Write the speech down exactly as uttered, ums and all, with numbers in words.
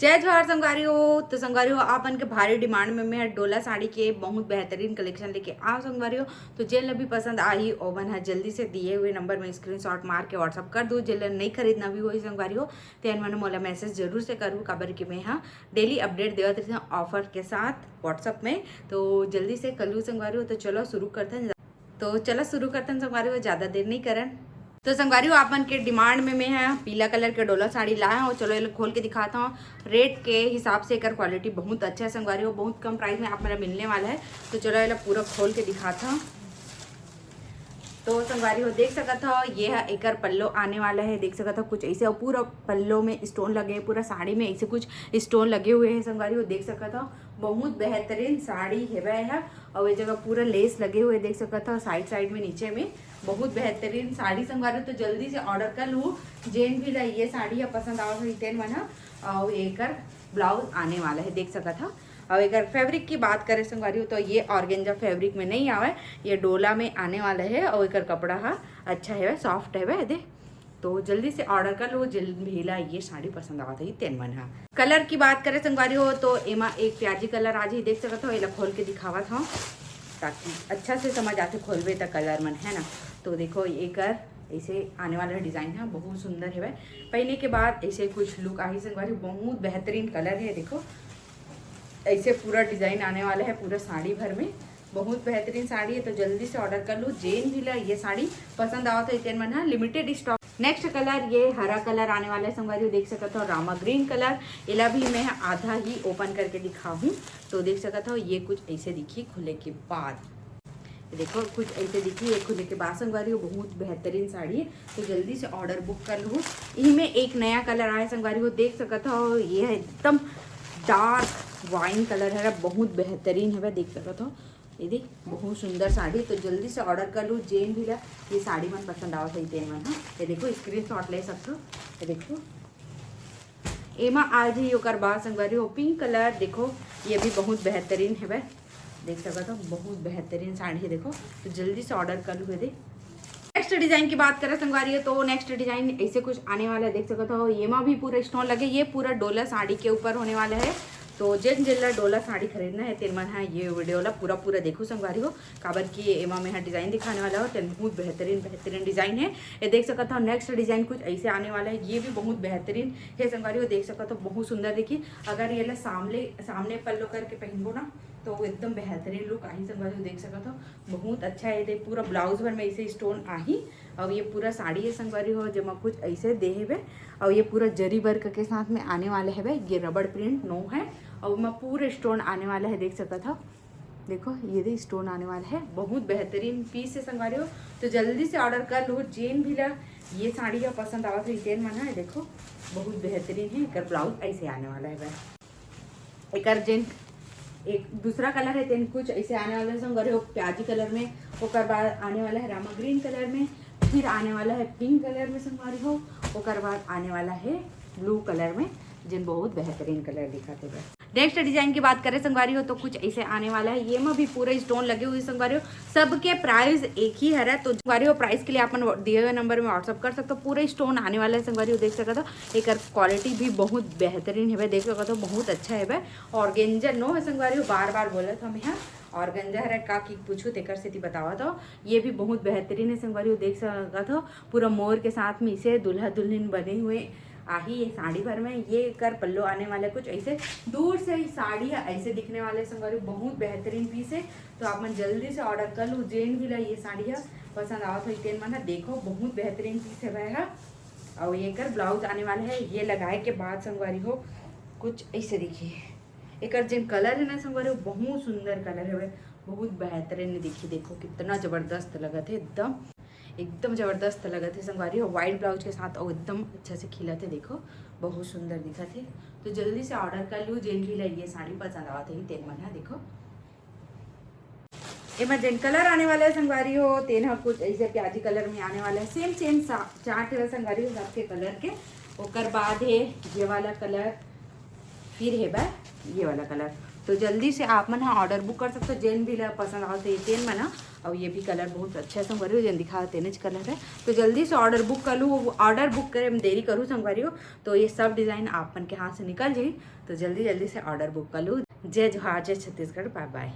जय जोहार संगवारी हो। तो संगवारी हो, आप मन के भारी डिमांड में मैं डोला साड़ी के बहुत बेहतरीन कलेक्शन लेके आव संगवारी हो। तो जेन ला भी पसंद आही, ओमन ह जल्दी से दिए हुए नंबर में स्क्रीनशॉट मार के WhatsApp कर दू। जेन ला नहीं खरीदना भी होही संगवारी हो, तेन मन मोला मैसेज जरूर से करू, काबर कि मैं ह डेली अपडेट देवत रहिथंव ऑफर के साथ WhatsApp में। तो जल्दी से कर लू संगवारी हो। तो चलो शुरू करथन। तो चलो शुरू करथन संगवारी हो, ज़्यादा देर नहीं करन। तो संगवारी हो, आप मन के डिमांड में मैं ह पीला कलर के डोला साड़ी लाए हंव। चलो एला खोल के दिखात हंव। रेट के हिसाब से एकर क्वालिटी बहुत अच्छा है संगवारी हो, बहुत कम प्राइस में आप मन ला मिलने वाला है। तो चलो एला पूरा खोल के दिखात हंव। तो संगवारी हो, देख सकत हो, ये ह एकर पल्लो आने वाला है। देख सकत हो कुछ ऐसे, और पूरा पल्लो में स्टोन लगे हैं, पूरा साड़ी में ऐसे कुछ स्टोन लगे हुए हैं संगवारी हो, देख सकत हो। बहुत बेहतरीन साड़ी हेवय ह। और ये जगह पूरा लेस लगे हुए देख सकत हो, साइड साइड में, नीचे में। बहुत बेहतरीन साड़ी संगवारी हो, तो जल्दी से ऑर्डर कर लू। जेन भी ला ये साड़ी ह पसंद आवत होही तेन मन ह, और एकर ब्लाउज आने वाला है, देख सकत हो। और एकर फैब्रिक की बात करें संगवारी हो, तो ये ऑर्गेंजा फैब्रिक में नहीं आवे, ये डोला में आने वाला है। और एकर कपड़ा ह अच्छा हेवय, सॉफ्ट हेवय, दे। तो जल्दी से ऑर्डर कर लो, जेन भी ला ये साड़ी पसंद आवत होही तेन मन ह। कलर की बात करें संगवारी हो, तो एमा एक प्याजी कलर आ जाही, देख सकत हो, एला खोल के दिखावत हंव, ताकि अच्छा से समझ आथे, खोलबे त कलर मन, है ना। तो देखो, एकर ऐसे आने वाला डिजाइन ह, बहुत सुंदर हेवय। पहने के बाद ऐसे कुछ लुक आही संगवारी, बहुत बेहतरीन कलर है। देखो, ऐसे पूरा डिजाइन आने वाला है पूरा साड़ी भर में। बहुत बेहतरीन साड़ी है, तो जल्दी से ऑर्डर कर लू। जेन भी ला ये साड़ी पसंद आवत होही तेन मन ह, लिमिटेड स्टॉक। नेक्स्ट कलर, ये हरा कलर आने वाला है संगवारी हो, देख सकत हो, रामा ग्रीन कलर। एला भी मैं आधा ही ओपन करके दिखाहूँ, तो देख सकत हो, ये कुछ ऐसे दिखी खुले के बाद। ये देखो, कुछ ऐसे दिखी, ये खुले के बाद संगवारी हो, बहुत बेहतरीन साड़ी है, तो जल्दी से ऑर्डर बुक कर लू। इही में एक नया कलर आया संगवारी हो, देख सकत हो, ये है एकदम डार्क वाइन कलर है, बहुत बेहतरीन है, देख सकत हो। ये देख, बहुत सुंदर साड़ी, तो जल्दी से ऑर्डर कर लू। जेन भी ला ये साड़ी मन पसंद आवत होही तेन मन ह, ये देखो, स्क्रीनशॉट ले सकत हो। ये देखो, एमा आ जाही ओकर बाद संगवारी हो पिंक कलर। देखो, ये भी बहुत बेहतरीन हेवय, देख सकत हो, बहुत बेहतरीन साड़ी है। देखो, तो जल्दी से ऑर्डर कर लू। ये देख, नेक्स्ट डिजाइन की बात करें संगवारी हो, तो नेक्स्ट डिजाइन ऐसे कुछ आने वाला है, देख सकत हो। एमा भी पूरा स्टोन लगे, ये पूरा डोला साड़ी के ऊपर होने वाला है। तो जेन जेन ला डोला साड़ी खरीदना है, तेन मन ह ये वीडियो ला पूरा पूरा देखो संगवारी हो, काबर कि एमा मैं ह डिजाइन दिखाने वाला हूँ, तेन बहुत बेहतरीन बेहतरीन डिजाइन है। ये देख सकत हो, नेक्स्ट डिजाइन कुछ ऐसे आने वाला है, ये भी बहुत बेहतरीन है संगवारी हो, देख सकत हो, बहुत सुंदर। देखिए, अगर ये ला सामने सामने पल्लो करके पहनबो ना, तो वो एकदम बेहतरीन लुक आही संगवारी हो, देख सकत हो, बहुत अच्छा है। ये पूरा ब्लाउज भर में ऐसे स्टोन आही, और ये पूरा साड़ी है संगवारी हो, जेमा कुछ ऐसे दे हेबे, और ये पूरा जरी वर्क के साथ में आने वाले हेबे। ये रबड़ प्रिंट नो है, और एमा पूरे स्टोन आने वाला है, देख सकत हो। देखो, ये दे स्टोन आने वाला है, बहुत बेहतरीन पीस है संगवारी हो, तो जल्दी से ऑर्डर कर लो। जेन भी ला ये साड़ी ह पसंद आवत होही तेन मन ह, देखो, बहुत बेहतरीन है। एकर ब्लाउज ऐसे आने वाला है बस। एकर जेन एक दूसरा कलर है, तेन कुछ ऐसे आने वाला है संगवारी हो, प्याजी कलर में, ओकर बाद आने वाला है रामा ग्रीन कलर में, फिर आने वाला है पिंक कलर में संगवारी हो, ओकर बाद आने वाला है ब्लू कलर में, जेन बहुत बेहतरीन कलर दिखत है बस। नेक्स्ट डिजाइन की बात करें संगवारी हो, तो कुछ ऐसे आने वाला है। ये में भी पूरा स्टोन लगे हुए संगवारी हो, सबके प्राइस एक ही हरे। तो संगवारी हो, प्राइस के लिए अपन दिए हुए नंबर में WhatsApp कर सकते हो। पूरा स्टोन आने वाला है संगवारी हो, देख सकते हो। एकर क्वालिटी भी बहुत बेहतरीन है, देख सकते हो, बहुत अच्छा है। ऑर्गेंजा नो है संगवारी हो, बार बार बोलत हंव मैं, ऑर्गेंजा हरे का कि पूछू, तेकर सेती बतावत हंव। ये भी बहुत बेहतरीन है संगवारी हो, देख सकत हो, पूरा मोर के साथ में इसे दूल्हा दुल्हन बने हुए आही ये साड़ी भर में। ये एकर पल्लो आने वाले कुछ ऐसे, दूर से ही साड़ी है ऐसे दिखने वाले संगवारी, बहुत बेहतरीन पीस है। तो आप मन जल्दी से ऑर्डर कर लो, जेन भी ला ये साड़ी है पसंद आवत होही तेन मन ह। देखो, बहुत बेहतरीन पीस है भाई हा। और ये एकर ब्लाउज आने वाले है, ये लगाए के बाद संगवारी हो कुछ ऐसे देखिए। एकर जेन कलर है ना संगवारी हो, बहुत सुंदर कलर है, बहुत बेहतरीन। देखिए, देखो कितना जबरदस्त लगत है, एकदम एकदम जबरदस्त लगत है संगवारी हो, वाइट ब्लाउज के साथ, और एकदम अच्छा से खिलत है। देखो, बहुत सुंदर दिखत है। तो जल्दी से ऑर्डर कर लू, जेन भी ला ये साड़ी पसंद आवत है तेन मन ह। देखो, एमा जेन कलर आने वाला है संगवारी हो, तेन ह कुछ ऐसे प्याजी कलर में आने वाला है। सेम सेम सा-, चार ठे संगवारी हो सबके कलर के। ओकर बाद है ये वाला कलर, फिर है बा ये वाला कलर। तो जल्दी से आप मन ह ऑर्डर बुक कर सकते हो, जेन भी ला पसंद आवत हे तेन मन ह। और ये भी कलर बहुत अच्छा संगवारी हो, जेन दिखा तेने च कलर है। तो जल्दी से ऑर्डर बुक कर लू, ऑर्डर बुक करे में देरी करू संगवारी हो, तो ये सब डिजाइन आप मन के हाथ से निकल जाही। तो जल्दी जल्दी से ऑर्डर बुक कर लू। जय जोहार, जय छत्तीसगढ़, बाय बाय।